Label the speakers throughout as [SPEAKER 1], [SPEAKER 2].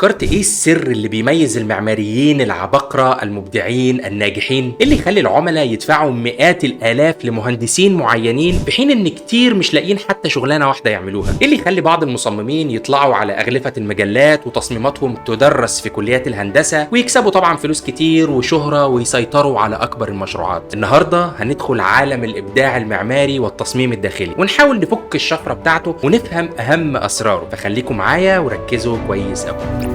[SPEAKER 1] فكرت ايه السر اللي بيميز المعماريين العباقرة المبدعين الناجحين؟ إيه اللي يخلي العملاء يدفعوا مئات الالاف لمهندسين معينين في حين ان كتير مش لاقيين حتى شغلانة واحدة يعملوها؟ ايه اللي يخلي بعض المصممين يطلعوا على اغلفه المجلات وتصميماتهم تدرس في كليات الهندسة ويكسبوا طبعا فلوس كتير وشهرة ويسيطروا على اكبر المشروعات؟ النهارده هندخل عالم الابداع المعماري والتصميم الداخلي ونحاول نفك الشفرة بتاعته ونفهم اهم اسراره، فخليكم معايا وركزوا كويس قوي.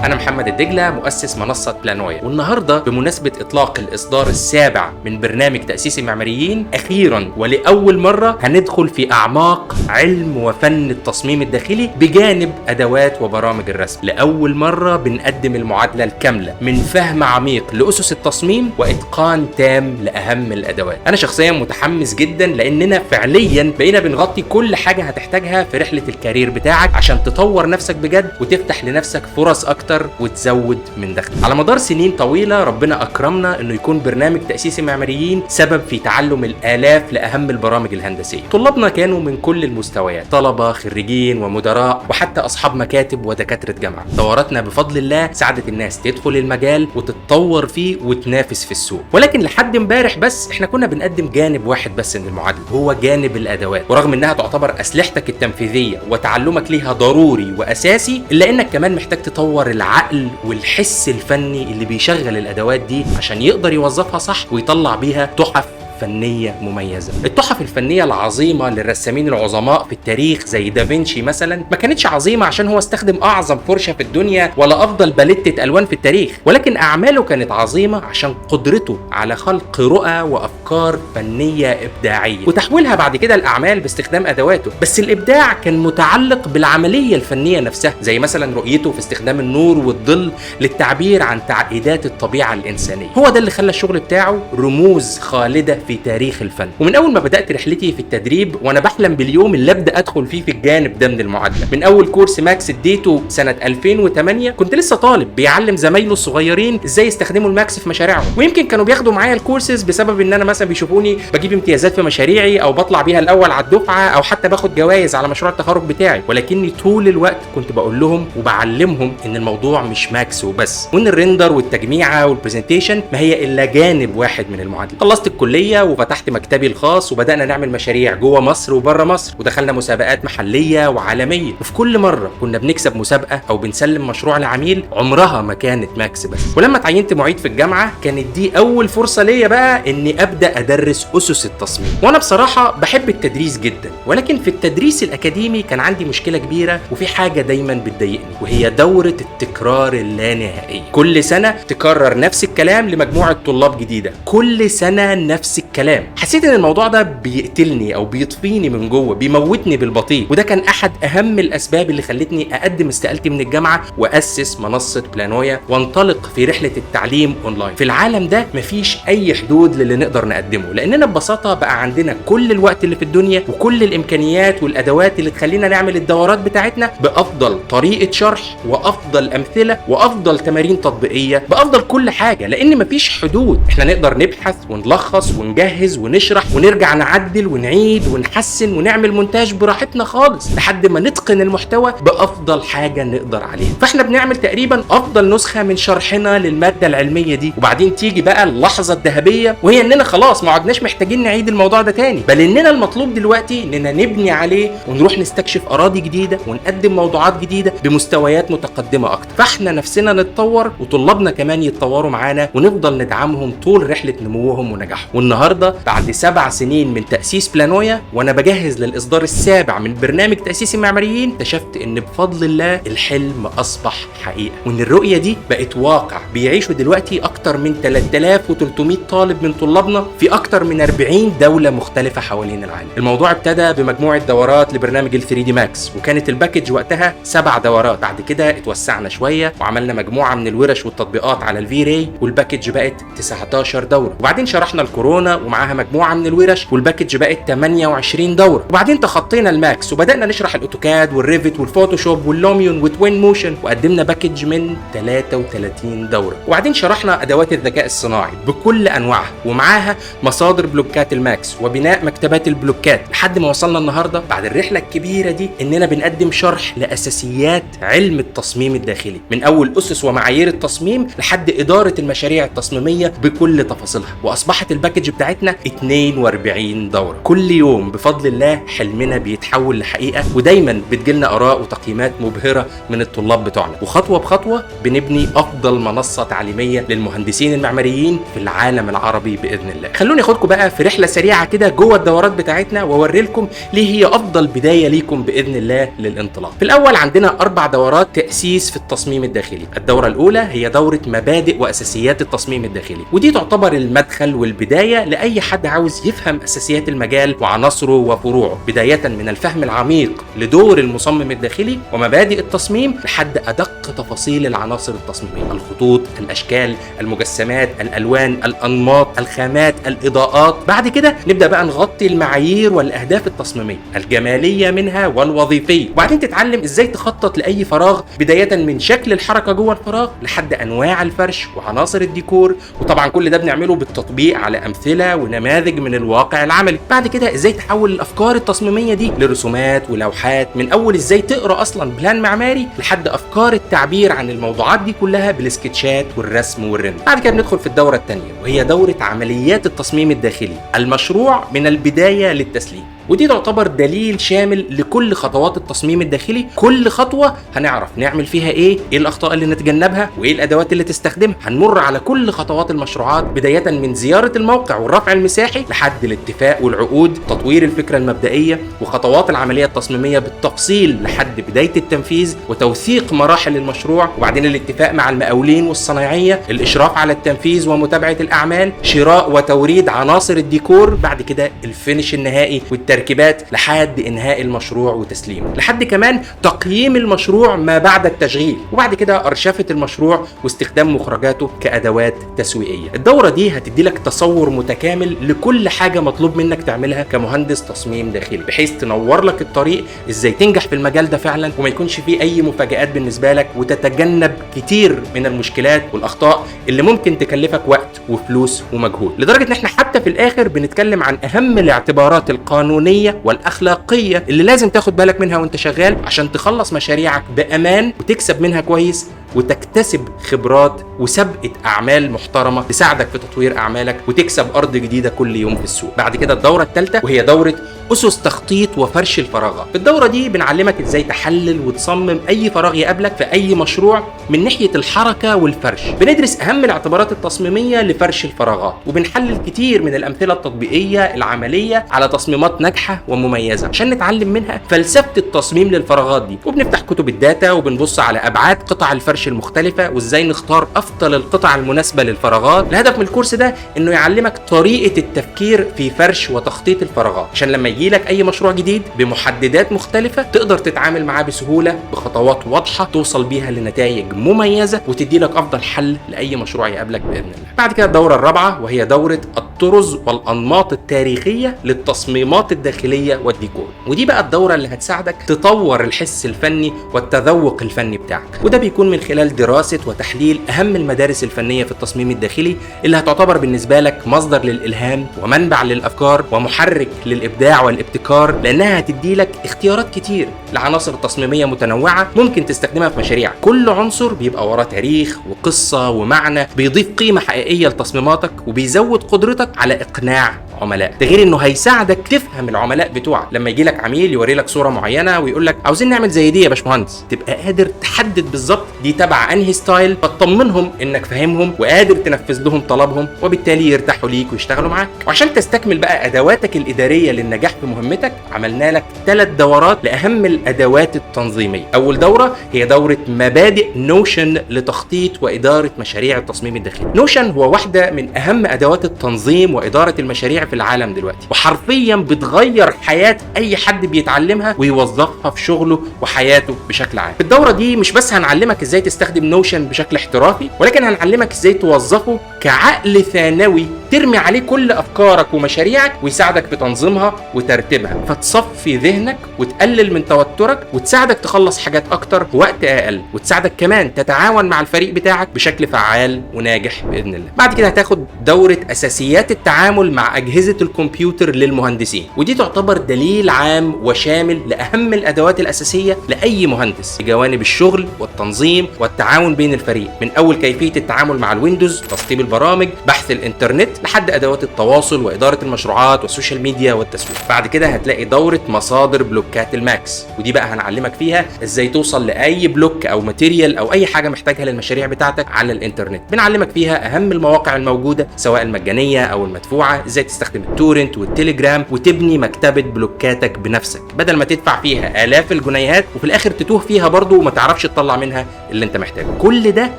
[SPEAKER 1] أنا محمد الدجلة، مؤسس منصة بلانويا، والنهاردة بمناسبة إطلاق الإصدار السابع من برنامج تأسيس المعماريين، أخيرا ولأول مرة هندخل في أعماق علم وفن التصميم الداخلي بجانب أدوات وبرامج الرسم. لأول مرة بنقدم المعادلة الكاملة من فهم عميق لأسس التصميم وإتقان تام لأهم الأدوات. أنا شخصيا متحمس جدا لأننا فعليا بقينا بنغطي كل حاجة هتحتاجها في رحلة ال career بتاعك عشان تطور نفسك بجد وتفتح لنفسك فرص أكتر وتزود من دخلك. على مدار سنين طويلة ربنا أكرمنا إنه يكون برنامج تأسيس المعماريين سبب في تعلم الآلاف لأهم البرامج الهندسية. طلابنا كانوا من كل المستويات، طلبة، خريجين، ومدراء، وحتى أصحاب مكاتب ودكاترة جامعة. دوراتنا بفضل الله ساعدت الناس تدخل المجال وتتطور فيه وتنافس في السوق. ولكن لحد امبارح بس احنا كنا بنقدم جانب واحد بس من المعادلة، هو جانب الأدوات. ورغم إنها تعتبر أسلحتك التنفيذية وتعلمك ليها ضروري وأساسي، إلا إنك كمان محتاج تطور العقل والحس الفني اللي بيشغل الأدوات دي عشان يقدر يوظفها صح ويطلع بيها تحف فنية مميزة. التحف الفنية العظيمة للرسامين العظماء في التاريخ زي دافنشي مثلا ما كانتش عظيمة عشان هو استخدم أعظم فرشة في الدنيا ولا أفضل باليتة ألوان في التاريخ، ولكن أعماله كانت عظيمة عشان قدرته على خلق رؤى وأفكار فنية إبداعية وتحويلها بعد كده الأعمال باستخدام أدواته. بس الإبداع كان متعلق بالعملية الفنية نفسها، زي مثلا رؤيته في استخدام النور والظل للتعبير عن تعقيدات الطبيعة الإنسانية. هو ده اللي خلى الشغل بتاعه رموز خالدة في تاريخ الفن. ومن اول ما بدات رحلتي في التدريب وانا بحلم باليوم اللي ابدا ادخل فيه في الجانب ده من المعادلة. من اول كورس Max اديته سنة 2008 كنت لسه طالب بيعلم زمايله الصغيرين ازاي يستخدموا ال Max في مشاريعهم، ويمكن كانوا بياخدوا معايا الكورسز بسبب ان انا مثلا بيشوفوني بجيب امتيازات في مشاريعي او بطلع بيها الاول على الدفعة او حتى باخد جوائز على مشروع التخرج بتاعي. ولكني طول الوقت كنت بقول لهم وبعلمهم ان الموضوع مش Max وبس، وان ال render والتجميعه وال presentation ما هي الا جانب واحد من المعادلة. خلصت الكلية وفتحت مكتبي الخاص وبدأنا نعمل مشاريع جوه مصر وبره مصر، ودخلنا مسابقات محلية وعالمية، وفي كل مرة كنا بنكسب مسابقة أو بنسلم مشروع لعميل عمرها ما كانت Max بس. ولما اتعينت معيد في الجامعة كانت دي أول فرصة ليا بقى إني أبدأ أدرس أسس التصميم. وأنا بصراحة بحب التدريس جدا، ولكن في التدريس الأكاديمي كان عندي مشكلة كبيرة وفي حاجة دايما بتضايقني، وهي دورة التكرار اللانهائية. كل سنة تكرر نفس الكلام لمجموعة طلاب جديدة، كل سنة نفس الكلام. حسيت ان الموضوع ده بيقتلني او بيطفيني من جوه، بيموتني بالبطيء، وده كان احد اهم الاسباب اللي خلتني اقدم استقالتي من الجامعة واسس منصة بلانويا وانطلق في رحله التعليم اونلاين. في العالم ده مفيش اي حدود للي نقدر نقدمه، لاننا ببساطة بقى عندنا كل الوقت اللي في الدنيا وكل الامكانيات والادوات اللي تخلينا نعمل الدورات بتاعتنا بافضل طريقه شرح وافضل امثلة وافضل تمارين تطبيقية بافضل كل حاجة، لان مفيش حدود. احنا نقدر نبحث ونلخص ونجهز ونشرح ونرجع نعدل ونعيد ونحسن ونعمل مونتاج براحتنا خالص لحد ما نتقن المحتوى بافضل حاجة نقدر عليها. فاحنا بنعمل تقريبا افضل نسخه من شرحنا للمادة العلمية دي، وبعدين تيجي بقى اللحظة الذهبية، وهي اننا خلاص ما عدناش محتاجين نعيد الموضوع ده تاني، بل اننا المطلوب دلوقتي اننا نبني عليه ونروح نستكشف اراضي جديدة ونقدم موضوعات جديدة بمستويات متقدمة اكتر. فاحنا نفسنا نتطور وطلابنا كمان يتطوروا معانا ونفضل ندعمهم طول رحله نموهم ونجاحهم. والنهارده بعد 7 سنين من تأسيس بلانويا وانا بجهز للإصدار السابع من برنامج تأسيس المعماريين، اكتشفت ان بفضل الله الحلم أصبح حقيقة، وان الرؤية دي بقت واقع بيعيشوا دلوقتي أكتر من 3300 طالب من طلابنا في أكتر من 40 دولة مختلفة حوالين العالم. الموضوع ابتدى بمجموعة دورات لبرنامج ال 3D Max، وكانت ال package وقتها 7 دورات. بعد كده اتوسعنا شوية وعملنا مجموعة من الورش والتطبيقات على ال V-Ray، وال package بقت 19 دورة. وبعدين شرحنا الكورونا مبنى ومعاها مجموعة من الورش، وال package بقت 28 دوره. وبعدين تخطينا ال Max وبدانا نشرح الاوتوكاد والريفت والفوتوشوب واللوميون وتوين موشن، وقدمنا package من 33 دوره. وبعدين شرحنا ادوات الذكاء الصناعي بكل انواعها ومعاها مصادر بلوكات ال Max وبناء مكتبات البلوكات، لحد ما وصلنا النهارده بعد الرحلة الكبيرة دي اننا بنقدم شرح لاساسيات علم التصميم الداخلي، من اول اسس ومعايير التصميم لحد ادارة المشاريع التصميميه بكل تفاصيلها. واصبحت ال package بتاعتنا 42 دوره. كل يوم بفضل الله حلمنا بيتحول لحقيقة، ودايما بتجيلنا اراء وتقييمات مبهرة من الطلاب بتوعنا، وخطوه بخطوة بنبني افضل منصة تعليمية للمهندسين المعماريين في العالم العربي باذن الله. خلوني اخدكم بقى في رحله سريعة كده جوه الدورات بتاعتنا واوري لكم ليه هي افضل بداية ليكم باذن الله للانطلاق. في الاول عندنا 4 دورات تاسيس في التصميم الداخلي. الدورة الاولى هي دوره مبادئ واساسيات التصميم الداخلي، ودي تعتبر المدخل والبداية لاي حد عاوز يفهم اساسيات المجال وعناصره وفروعه، بداية من الفهم العميق لدور المصمم الداخلي ومبادئ التصميم لحد ادق تفاصيل العناصر التصميميه، الخطوط، الاشكال، المجسمات، الالوان، الانماط، الخامات، الاضاءات. بعد كده نبدا بقى نغطي المعايير والاهداف التصميميه الجمالية منها والوظيفيه، وبعدين تتعلم ازاي تخطط لاي فراغ بداية من شكل الحركة جوه الفراغ لحد انواع الفرش وعناصر الديكور، وطبعا كل ده بنعمله بالتطبيق على امثلة ونماذج من الواقع العملي. بعد كده ازاي تحول الافكار التصميميه دي لرسومات ولوحات، من اول ازاي تقرا اصلا plan معماري لحد افكار التعبير عن الموضوعات دي كلها بالسكتشات والرسم وال render. بعد كده بندخل في الدورة الثانية وهي دوره عمليات التصميم الداخلي، المشروع من البداية للتسليم، ودي تعتبر دليل شامل لكل خطوات التصميم الداخلي. كل خطوة هنعرف نعمل فيها ايه، ايه الاخطاء اللي نتجنبها، وايه الادوات اللي تستخدمها. هنمر على كل خطوات المشروعات بداية من زيارة الموقع والرفع المساحي لحد الاتفاق والعقود، تطوير الفكرة المبدئية وخطوات العملية التصميميه بالتفصيل لحد بداية التنفيذ وتوثيق مراحل المشروع، وبعدين الاتفاق مع المقاولين والصنايعيه، الاشراف على التنفيذ ومتابعة الاعمال، شراء وتوريد عناصر الديكور، بعد كده ال finish النهائي والتركيبات لحد انهاء المشروع وتسليمه، لحد كمان تقييم المشروع ما بعد التشغيل، وبعد كده ارشفه المشروع واستخدام مخرجاته كادوات تسويقية. الدورة دي هتدي لك تصور متكامل لكل حاجة مطلوب منك تعملها كمهندس تصميم داخلي، بحيث تنور لك الطريق ازاي تنجح في المجال ده فعلا وما يكونش فيه اي مفاجآت بالنسبة لك، وتتجنب كتير من المشكلات والاخطاء اللي ممكن تكلفك وقت وفلوس ومجهود. لدرجة ان احنا حتى في الاخر بنتكلم عن اهم الاعتبارات القانونية والاخلاقية اللي لازم تاخد بالك منها وانت شغال عشان تخلص مشاريعك بامان وتكسب منها كويس وتكتسب خبرات وسابقة أعمال محترمة تساعدك في تطوير أعمالك وتكسب أرض جديدة كل يوم في السوق. بعد كده الدورة الثالثة وهي دورة أسس تخطيط وفرش الفراغات. في الدورة دي بنعلمك إزاي تحلل وتصمم أي فراغ يقابلك في أي مشروع من ناحية الحركة والفرش. بندرس أهم الاعتبارات التصميمية لفرش الفراغات، وبنحلل كتير من الأمثلة التطبيقية العملية على تصميمات ناجحة ومميزة عشان نتعلم منها فلسفة التصميم للفراغات دي. وبنفتح كتب ال data وبنبص على أبعاد قطع الفرش المختلفة وازاي نختار افضل القطع المناسبة للفراغات. الهدف من الكورس ده انه يعلمك طريقة التفكير في فرش وتخطيط الفراغات عشان لما يجيلك اي مشروع جديد بمحددات مختلفة تقدر تتعامل معاه بسهولة بخطوات واضحة توصل بيها لنتائج مميزة وتدي لك افضل حل لاي مشروع يقابلك باذن الله. بعد كده الدورة الرابعة وهي دورة الطرز والانماط التاريخية للتصميمات الداخلية والديكور، ودي بقى الدورة اللي هتساعدك تطور الحس الفني والتذوق الفني بتاعك، وده بيكون من خلال دراسة وتحليل أهم المدارس الفنية في التصميم الداخلي اللي هتعتبر بالنسبة لك مصدر للإلهام ومنبع للأفكار ومحرك للإبداع والابتكار، لأنها هتدي لك اختيارات كتير لعناصر تصميمية متنوعة ممكن تستخدمها في مشاريعك. كل عنصر بيبقى وراه تاريخ وقصة ومعنى بيضيف قيمة حقيقية لتصميماتك وبيزود قدرتك على إقناع عملاء. ده غير انه هيساعدك تفهم العملاء بتوعك. لما يجي لك عميل يوري لك صوره معينة ويقول لك عاوزين نعمل زي دي يا باشمهندس، تبقى قادر تحدد بالظبط دي تبع انهي style، فتطمنهم انك فاهمهم وقادر تنفذ لهم طلبهم، وبالتالي يرتاحوا ليك ويشتغلوا معاك. وعشان تستكمل بقى ادواتك الادارية للنجاح في مهمتك، عملنا لك 3 دورات لاهم الادوات التنظيمية. اول دوره هي دوره مبادئ Notion لتخطيط واداره مشاريع التصميم الداخلي. Notion هو واحدة من اهم ادوات التنظيم واداره المشاريع في في العالم دلوقتي، وحرفيا بتغير حياة اي حد بيتعلمها ويوظفها في شغله وحياته بشكل عام. في الدورة دي مش بس هنعلمك ازاي تستخدم Notion بشكل احترافي، ولكن هنعلمك ازاي توظفه كعقل ثانوي ترمي عليه كل افكارك ومشاريعك ويساعدك في تنظيمها وترتيبها، فتصفي ذهنك وتقلل من توترك وتساعدك تخلص حاجات اكتر في وقت اقل، وتساعدك كمان تتعاون مع الفريق بتاعك بشكل فعال وناجح باذن الله. بعد كده هتاخد دورة اساسيات التعامل مع اجهزة الكمبيوتر للمهندسين، ودي تعتبر دليل عام وشامل لاهم الادوات الاساسية لاي مهندس في جوانب الشغل والتنظيم والتعاون بين الفريق، من اول كيفية التعامل مع ال Windows، تسطيب البرامج، بحث الانترنت، لحد ادوات التواصل واداره المشروعات وال social media والتسويق. بعد كده هتلاقي دوره مصادر بلوكات ال Max، ودي بقى هنعلمك فيها ازاي توصل لاي block او material او اي حاجة محتاجها للمشاريع بتاعتك على الانترنت. بنعلمك فيها اهم المواقع الموجودة سواء المجانية او المدفوعه، ازاي تستخدم ال torrent والتليجرام وتبني مكتبه بلوكاتك بنفسك بدل ما تدفع فيها الاف الجنيهات وفي الاخر تتوه فيها برضو وما تعرفش تطلع منها اللي انت محتاجه. كل ده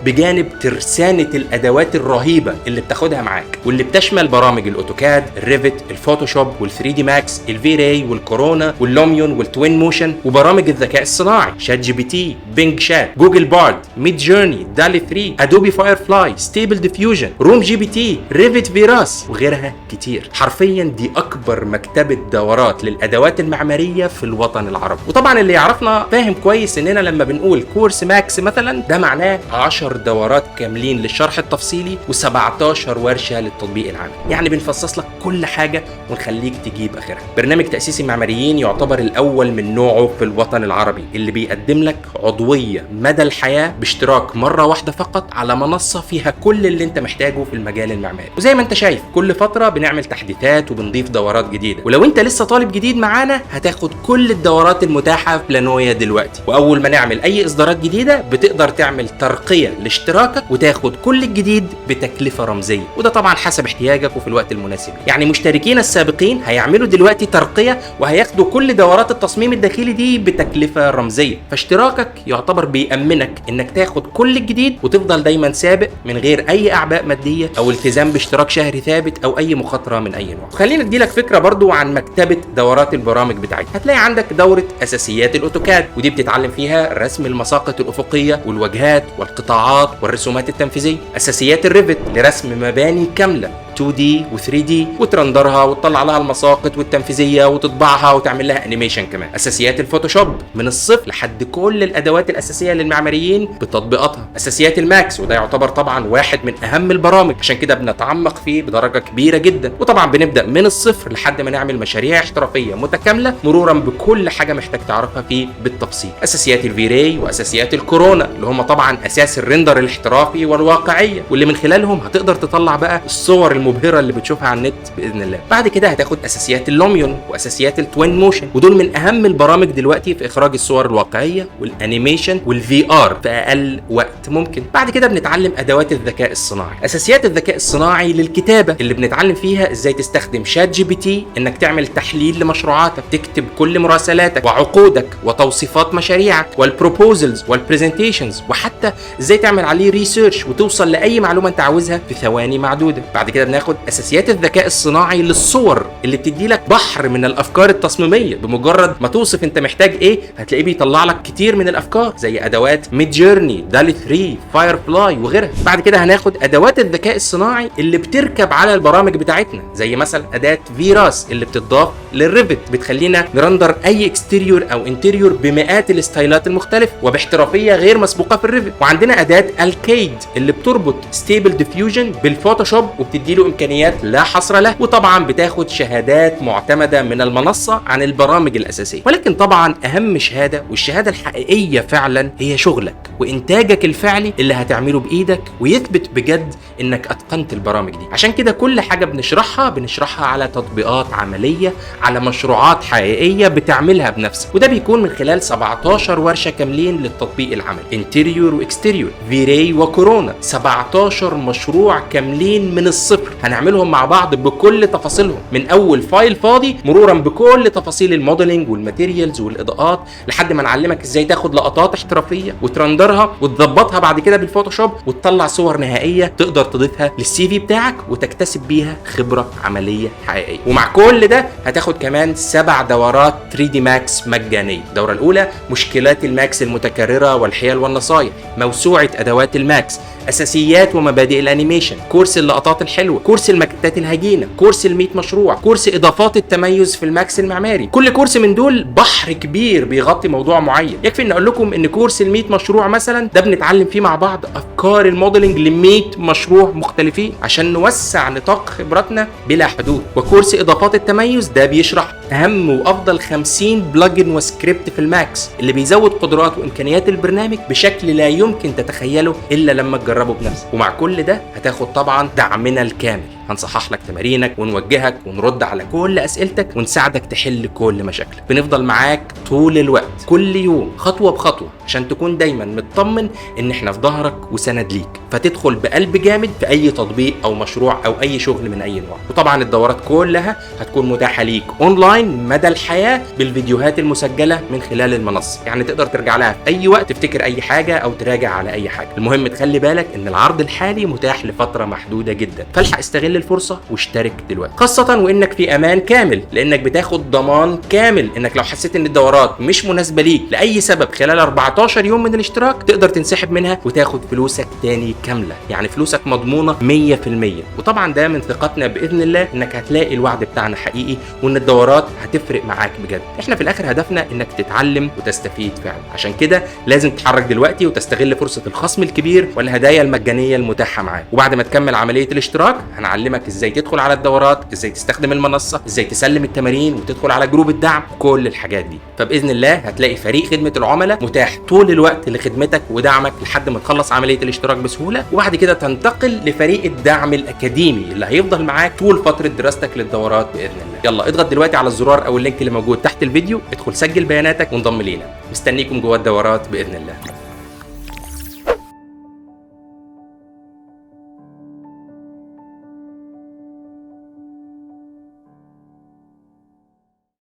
[SPEAKER 1] بجانب ترسانه الادوات الرهيبة اللي بتاخدها معاك، واللي بتشمل برامج ال AutoCAD، ال Revit، ال Photoshop، وال 3D Max، ال V-Ray وال Corona وال Lumion وال Twinmotion، وبرامج الذكاء الصناعي ChatGPT، Bing Chat، Google Bard، Midjourney، DALL-E 3، Adobe Firefly، Stable Diffusion، RoomGPT، Revit Veras، وغيرها كتير. حرفيا دي اكبر مكتبه دورات للادوات المعمارية في الوطن العربي. وطبعا اللي يعرفنا فاهم كويس اننا لما بنقول كورس Max مثلا ده معناه 10 دورات كاملين للشرح التفصيلي و17 ورشه للتطبيق العملي، يعني بنفصص لك كل حاجة ونخليك تجيب اخرها. برنامج تاسيس المعماريين يعتبر الاول من نوعه في الوطن العربي، اللي بيقدم لك عضوية مدى الحياة باشتراك مرة واحدة فقط على منصة فيها كل اللي انت محتاجه في المجال المعماري. وزي ما انت شايف كل فترة بنعمل تحديثات وبنضيف دورات جديدة، ولو انت لسه طالب جديد معانا هتاخد كل الدورات المتاحة في بلانويا دلوقتي، واول ما نعمل اي اصدارات جديدة بتقدر تعمل ترقيه لاشتراكك وتاخد كل الجديد بتكلفه رمزية، وده طبعا حسب احتياجك وفي الوقت المناسب. يعني مشتركين السابقين هيعملوا دلوقتي ترقيه وهياخدوا كل دورات التصميم الداخلي دي بتكلفه رمزية، فاشتراكك يعتبر بيأمنك انك تاخد كل الجديد وتفضل دايما سابق من غير اي اعباء مادية او التزام باشتراك شهري ثابت او اي مخاطره من اي نوع. خلينا نديلك فكرة برضو عن مكتبه دورات البرامج بتاعتنا. هتلاقي عندك دوره اساسيات ال AutoCAD، ودي بتتعلم فيها رسم المساقط الافقية والواجهات والقطاعات والرسومات التنفيذية. اساسيات ال Revit لرسم مباني كاملة 2D و 3D وترندرها وتطلع لها المساقط والتنفيذيه وتطبعها وتعمل لها animation كمان. اساسيات ال Photoshop من الصفر لحد كل الادوات الاساسية للمعماريين بتطبيقاتها. اساسيات ال Max، وده يعتبر طبعا واحد من اهم البرامج عشان كده بنتعمق فيه بدرجة كبيرة جدا، وطبعا بنبدا من الصفر لحد ما نعمل مشاريع احترافية متكاملة مرورا بكل حاجة محتاج تعرفها فيه بالتفصيل. اساسيات ال V-Ray واساسيات الكورونا اللي هم طبعا اساس ال render الاحترافي والواقعيه، واللي من خلالهم هتقدر تطلع بقى الصور المبهره اللي بتشوفها على النت باذن الله. بعد كده هتاخد اساسيات ال Lumion واساسيات ال Twinmotion، ودول من اهم البرامج دلوقتي في اخراج الصور الواقعية وال animation وال VR في اقل وقت ممكن. بعد كده بنتعلم ادوات الذكاء الصناعي، اساسيات الذكاء الصناعي للكتابة اللي بنتعلم فيها ازاي تستخدم ChatGPT انك تعمل تحليل لمشروعاتك، تكتب كل مراسلاتك وعقودك وتوصيفات مشاريعك وال proposals وال presentations، وحتى ازاي تعمل عليه research وتوصل لاي معلومة انت عاوزها في ثواني معدودة. بعد كده بناخد اساسيات الذكاء الصناعي للصور اللي بتدي لك بحر من الافكار التصميميه، بمجرد ما توصف انت محتاج ايه هتلاقيه بيطلع لك كتير من الافكار زي ادوات Midjourney، DALL-E 3، Firefly وغيرها. بعد كده هناخد ادوات الذكاء الصناعي اللي بتركب على البرامج بتاعتنا، زي مثلا اداه Veras اللي بتضاف لل Revit، بتخلينا نرندر اي exterior او interior بمئات الستايلات المختلفة وباحترافيه غير مسبوقة في ال Revit. وعندنا اداه Alkaid اللي بتربط Stable Diffusion بال Photoshop وبتدي له امكانيات لا حصر له، وطبعا بتاخد شهادات معتمدة من المنصة عن البرامج الاساسية. ولكن طبعا اهم شهادة والشهادة الحقيقية فعلا هي شغلك وانتاجك الفعلي اللي هتعمله بايدك ويثبت بجد انك اتقنت البرامج دي. عشان كده كل حاجة بنشرحها بنشرحها على تطبيقات عملية، على مشروعات حقيقية بتعملها بنفسك، وده بيكون من خلال 17 ورشه كاملين للتطبيق العملي، interior و exterior، V-Ray و Corona، 17 مشروع كاملين من الصفر هنعملهم مع بعض بكل تفاصيلهم، من اول file فاضي مرورا بكل تفاصيل ال modeling وال materials والاضاءات، لحد ما نعلمك ازاي تاخد لقطات احترافية وترندرها وتصورها وتظبطها بعد كده بال Photoshop وتطلع صور نهائية تقدر تضيفها لل CV بتاعك وتكتسب بيها خبره عملية حقيقية. ومع كل ده هتاخد كمان 7 دورات 3D Max مجانية. الدورة الاولى مشكلات ال Max المتكررة والحيل والنصايح، موسوعة ادوات ال Max، اساسيات ومبادئ ال animation، كورس اللقطات الحلوة، كورس الماكيتات الهجينه، كورس ال100 مشروع، كورس اضافات التميز في ال Max المعماري. كل كورس من دول بحر كبير بيغطي موضوع معين. يكفي ان اقول لكم ان كورس ال100 مشروع مثلا ده بنتعلم فيه مع بعض افكار ال modeling ل100 مشروع مختلفين عشان نوسع نطاق خبراتنا بلا حدود. وكورس اضافات التميز ده بيشرح اهم وافضل 50 plugin و script في ال Max اللي بيزود قدرات وامكانيات البرنامج بشكل لا يمكن تتخيله الا لما تجربه بنفسك. ومع كل ده هتاخد طبعا دعمنا الكامل، هنصحح لك تمارينك ونوجهك ونرد على كل اسئلتك ونساعدك تحل كل مشاكلك. بنفضل معاك طول الوقت كل يوم خطوة بخطوة عشان تكون دايما مطمن ان احنا في ظهرك وسند ليك، فتدخل بقلب جامد في اي تطبيق او مشروع او اي شغل من اي نوع. وطبعا الدورات كلها هتكون متاحة ليك اونلاين مدى الحياة بالفيديوهات المسجلة من خلال المنصة، يعني تقدر ترجع لها في اي وقت تفتكر اي حاجة او تراجع على اي حاجة. المهم تخلي بالك ان العرض الحالي متاح لفترة محدودة جدا، فالحق استغل الفرصة واشترك دلوقتي، خاصة وانك في امان كامل لانك بتاخد ضمان كامل انك لو حسيت ان الدورات مش مناسبة ليك لاي سبب خلال 14 يوم من الاشتراك تقدر تنسحب منها وتاخد فلوسك تاني كاملة، يعني فلوسك مضمونه 100%. وطبعا ده من ثقتنا باذن الله انك هتلاقي الوعد بتاعنا حقيقي وان الدورات هتفرق معاك بجد. احنا في الاخر هدفنا انك تتعلم وتستفيد فعلا، عشان كده لازم تتحرك دلوقتي وتستغل فرصة الخصم الكبير والهدايا المجانية المتاحة معاك. وبعد ما تكمل عملية الاشتراك هنعلمك ازاي تدخل على الدورات، ازاي تستخدم المنصة، ازاي تسلم التمارين وتدخل على group الدعم، كل الحاجات دي. فباذن الله هتلاقي فريق خدمة العملاء متاح طول الوقت لخدمتك ودعمك لحد ما تخلص عملية الاشتراك بسهولة، وبعد كده تنتقل لفريق الدعم الاكاديمي اللي هيفضل معاك طول فترة دراستك للدورات باذن الله. يلا اضغط دلوقتي على الزرار او ال link اللي موجود تحت الفيديو، ادخل سجل بياناتك وانضم لينا. مستنيكم جوه الدورات باذن الله.